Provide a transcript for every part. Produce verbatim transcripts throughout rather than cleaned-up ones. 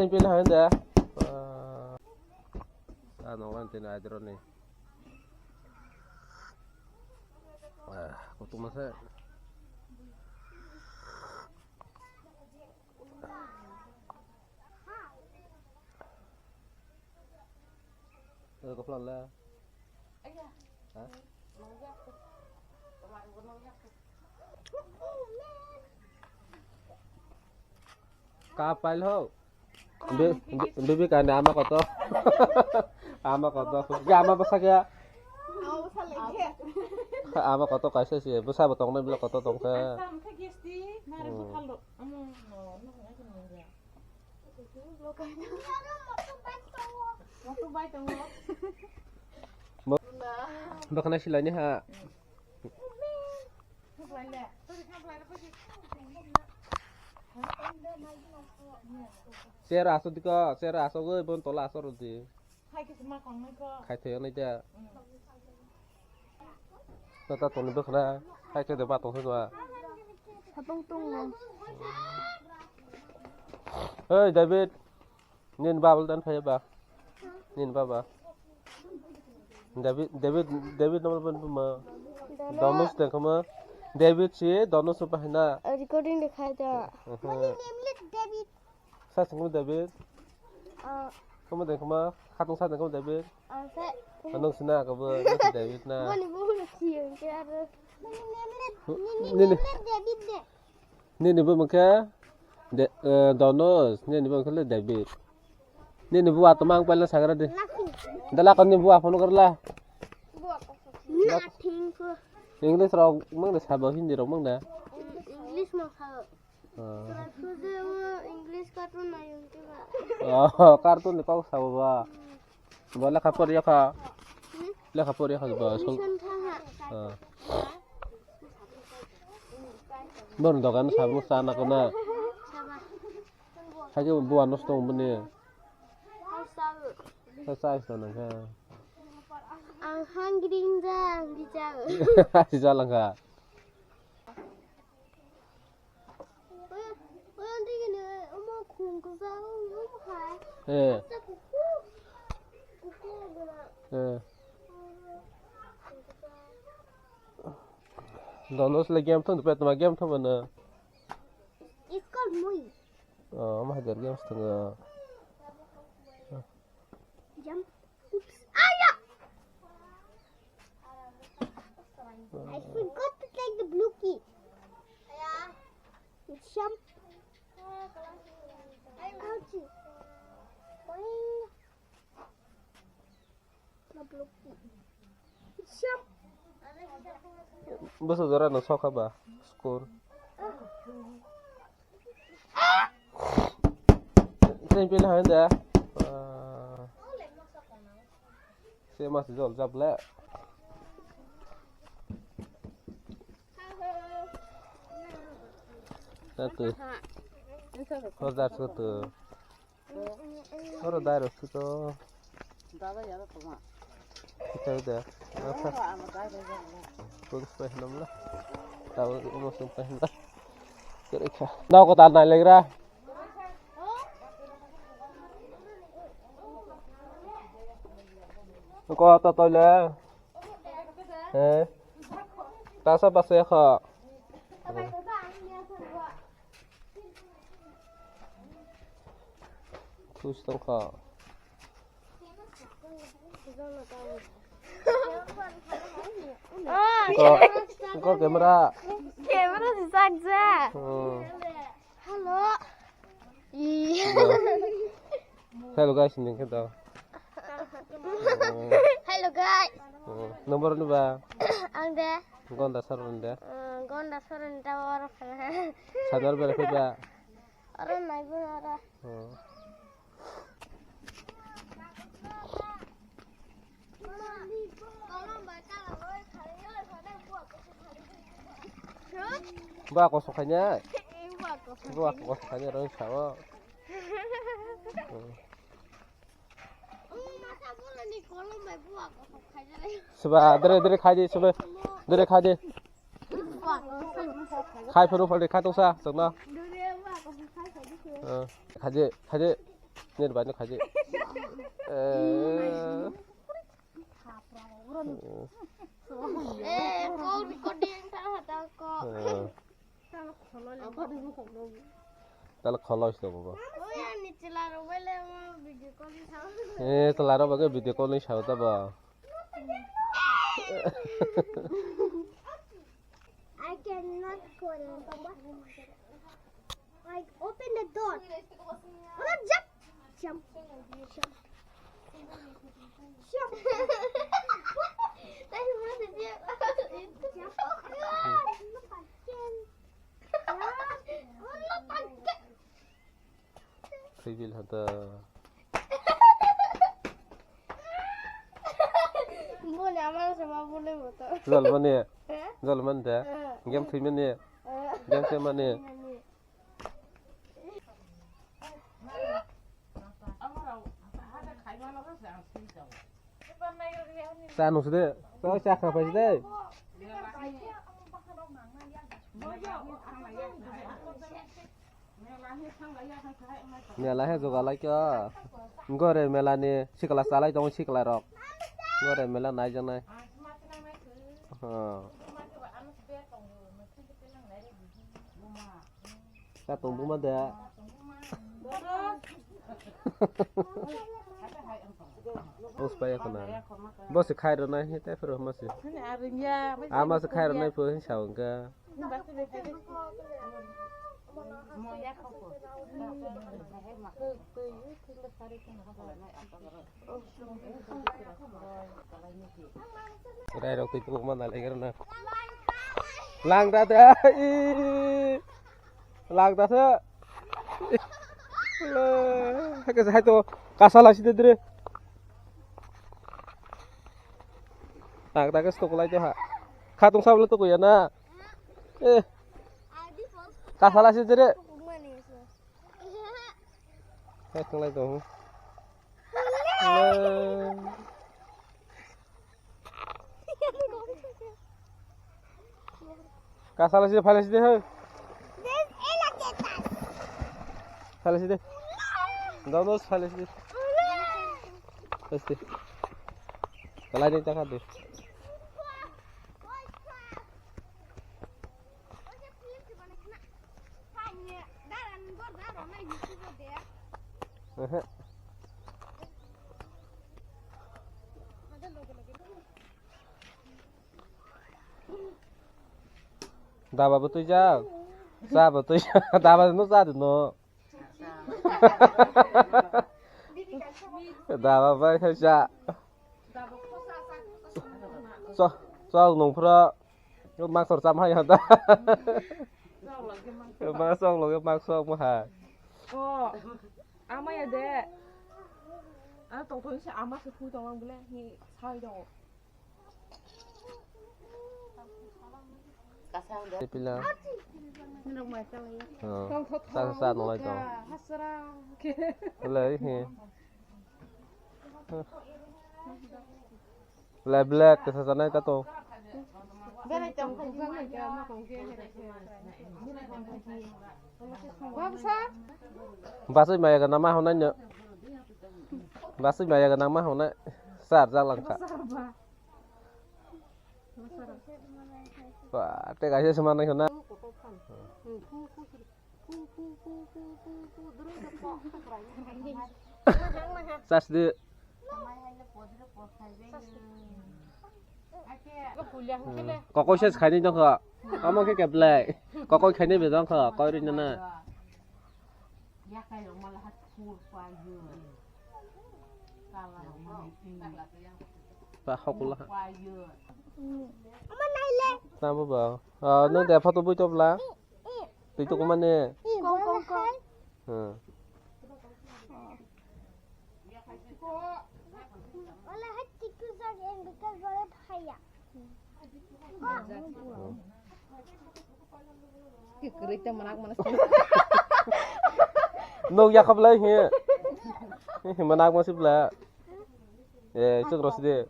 Pila hai da. Ah, ah, nong lan tin ai drone ni. Ah, kutung masa. Eh, kau pelan lah. Hah? Kapail ho. Be-, be-, Bibika ni ama koto. Ama koto. Ya ama bwsa kya? Ama bwsa lengkhe. Ama koto kaisa si. Bwsa bo tongnai bila koto tongkha. Tam khe gesti, nare Hmm. bukhalo. Amo, no, no, no, no, no. Motorbike tongo. Bo-, bwkhana silaini ha. Chair asok diko, chair asok oi, bon tola asok rodi. Khai thwk nai da. Tata toni bwkhana, khai thwk de ba tong thwk ba. Sapung tongo. Hey, David. Nini baba dan phai ba? Nini baba. David, David, David nama ban buma. Donus dan kama. David si, Donus apa hina? Recording de khai da. Mhm. Mani name le David. Sa singmu David. Ah. Kama dan kama, khatung sa dan kama David. Ah, sa. Anong sina ka bo, nasi David na. Mani bu si ke aro. Mani name le, Nini. Name le David de. Nini bo mungkhe de, eh, Donus, nini bo mungkhe le David. Nini bo atoma ang paila sagra de. Nothing. Dala kon ni bo apono karla. Nothing ko. English rok mang de sabo, Hindi rok mang de. English mang sabo. Ah. Sura suje mo English cartoon na yung ke ba. Oh, cartoon ni kok sabo ba. Bo lekha pori kha. Lekha pori kha ba. Mission tha ha. Ah. Bon dogan sabung sana kona. Saba. Hake buan nosto bini. Hai sabo. Sa sa sa nang kha. Ang hungry ja, ang bijak. Hai jalang kha. Eh. Eh. Donus le game thung, pet ma game thung mana? It's called Mui. Oh, ma hajar game thung. Jump. Oops. Aya! I forgot to take the blue key. Jump. Ouchie. Boing. Bwsa jora no sokha ba score. Tei pila hai da. Se mas jol jable. Satu. Kau dah satu. Oro dai rok sito. Dada yara toma. Kita udah. Apa? Oro ama dai rok. Bagus pa hinam lah. Tahu umur sumpah hinam. Kira kira. Nau kota nai legra. Ko to to le. Eh. Tasa basa ya kha. Tus tong kha. Ko, ko camera. Camera si sak ja. Hmm. Hello. Ih. Hello. Hello guys, ini kita. Hello guys. Hmm. Nomor ni ba? Ang de. Gonda Saron de. Hmm, Gonda Saron de oro. Sadar bere ba? Oro nai bu oro. Hmm. Ba kosok khaina. Ba kosok khaina rang sao. Seba dere dere khai di seba dere khai di. Khai phuru phali khai tongsa chokna. Khai di khai di. Nir bai no khaji. Eh. Eh, kok recording ta hata kok. Eh. Tala kholo se bo. Oya ni chwla rok bai le mo video call ni sao. Eh, chwla rok bai video call ni sao ta ba. I cannot go there, Papa. Like, open the door. Open, jump. Jump. Jump. Jump. Jump. Thwibil hata. Bole amar sama bole boto. Jol mani. Eh? Jol mani da. Eh. Game thwi mani. Eh. Game thwi mani. Mani. Cha nung side. Cha cha kha pai side. Mela he joga lai kha. Gore mela ni sikla chalai tongo sikla rok. Gore mela nai janai. Ha. Ka tong buma de. Bos pai khona. Bos khai ro nai he tai phuru ma se. Ama se khai ro nai phuru sa wngka. Rai rok twi tongma nalai garo na. Lang da da. Lang da se. Hai to kasa lasi de dire. Lang da ke stok lai to ha. Khatung sabla to kuya na. Eh. Kasa lasi dire. Hai, thanglai tong. Kasala sih, phalai sih deh, hai. Phalai sih deh. Donos, phalai sih deh. Phalai sih deh. Kalai ni tangka deh. Daba bo twi jak. Cha bo twi jak. Daba no cha dino. Daba bai khai cha. Chok, chok nung phro. Yo maksor cham hai hada. Yo maksor loge maksor mo hai. O, ama ya de. Ano tong tong se ama se phu tong ang bele ni sai do. Pila. Sa sa nolai to. Lai he. Lai black ke sa sa nai ta to. Basui maya gana ma honai no. Basui maya gana ma honai. Sar jalang kha. Ba, te kaisa se manai khna. Sas de. Kokoi ses khaini dong kha. Amo khe keblai. Kokoi khaini be dong kha. Koi ri na. Ba hokula. Tamo ba. Ah, no de photo bui topla. Tui to kumane. Kong, kong, kong. Hmm. Wala hai tiku sa yang dekat boleh phaya. Kwrwi tei mwnak mwnwi. Nuk yakhap lai he. He mwnak mwnwi bla. Eh, chuk rosi de.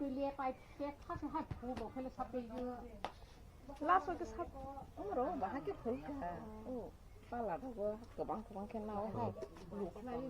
Last week sab umro bahai ke phul ka. Oh. Pala rok bo kwbang kwbang khe nai hai. Lukhlai.